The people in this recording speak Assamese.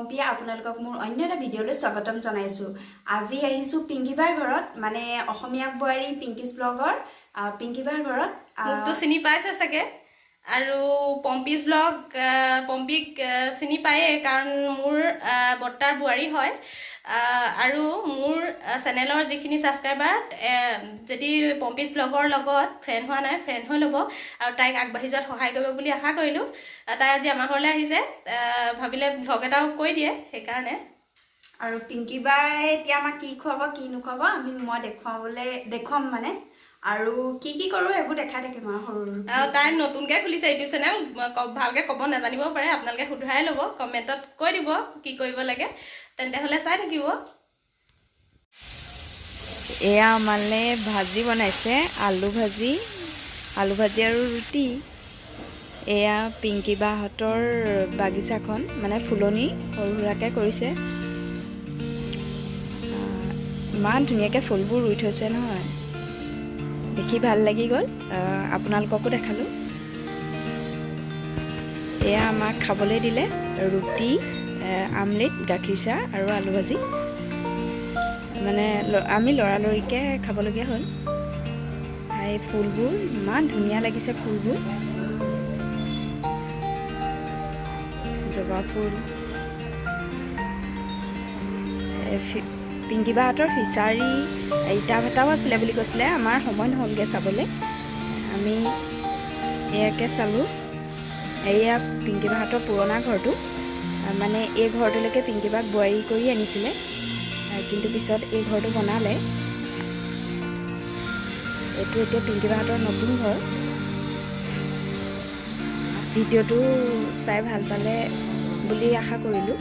পম্পীয়ে আপোনালোকক মোৰ অন্য এটা ভিডিঅ'লৈ স্বাগতম জনাইছোঁ। আজি আহিছোঁ পিংকীবাৰ ঘৰত, মানে অসমীয়া বোৱাৰী পিংকিজ ব্লগৰ পিংকীবাৰ ঘৰত। মোকতো চিনি পাইছে চাগে আৰু পম্পিজ ব্লগ, পম্পীক চিনি পায়েই, কাৰণ মোৰ বৰ্তাৰ বোৱাৰী হয়। আৰু মোৰ চেনেলৰ যিখিনি ছাবস্ক্ৰাইবাৰ, যদি পম্পিজ ব্লগৰ লগত ফ্ৰেণ্ড হোৱা নাই, ফ্ৰেণ্ড হৈ ল'ব আৰু তাইক আগবাঢ়ি যোৱাত সহায় কৰিব বুলি আশা কৰিলোঁ। তাই আজি আমাৰ ঘৰলৈ আহিছে, ভাবিলে ভ্লগ এটাও কৈ দিয়ে সেইকাৰণে। আৰু পিংকীবাই এতিয়া আমাক কি খুৱাব, কি নোখুৱাব, মই দেখুৱাম মানে, আৰু কি কি কৰোঁ সেইবোৰ দেখাই থাকিম আৰু সৰু সৰু। আৰু তাই নতুনকৈ খুলিছে ইউটিউব চেনেল, ভালকৈ ক'ব নাজানিব পাৰে, আপোনালোকে শুধৰাই ল'ব, কমেণ্টত কৈ দিব কি কৰিব লাগে। তেন্তে হ'লে চাই থাকিব। এয়া আমালে ভাজি বনাইছে, আলু ভাজি, আলু ভাজি আৰু ৰুটি। এয়া পিংকী বাহঁতৰ বাগিচাখন, মানে ফুলনি সৰু সুৰাকৈ কৰিছে। ইমান ধুনীয়াকৈ ফুলবোৰ ৰুই থৈছে নহয়, দেখি ভাল লাগি গ'ল। আপোনালোককো দেখালোঁ। এয়া আমাক খাবলৈ দিলে ৰুটি, আমলেট, গাখীৰ চাহ আৰু আলু ভাজি। মানে আমি লৰালৰিকৈ খাবলগীয়া হ'ল। এই ফুলবোৰ ইমান ধুনীয়া লাগিছে, ফুলবোৰ, জবা ফুল। পিংকী বাহঁতৰ ফিচাৰী, ইটা ভাটাও আছিলে বুলি কৈছিলে, আমাৰ সময় নহ'লগৈ চাবলৈ, আমি এয়াকে চালোঁ। এয়া পিংকী বাহঁতৰ পুৰণা ঘৰটো, মানে এই ঘৰটোলৈকে পিংকী বাক বোৱাৰী কৰি আনিছিলে, কিন্তু পিছত এই ঘৰটো বনালে। এইটো এতিয়া পিংকী বাহঁতৰ নতুন ঘৰ। ভিডিঅ'টো চাই ভাল পালে বুলি আশা কৰিলোঁ।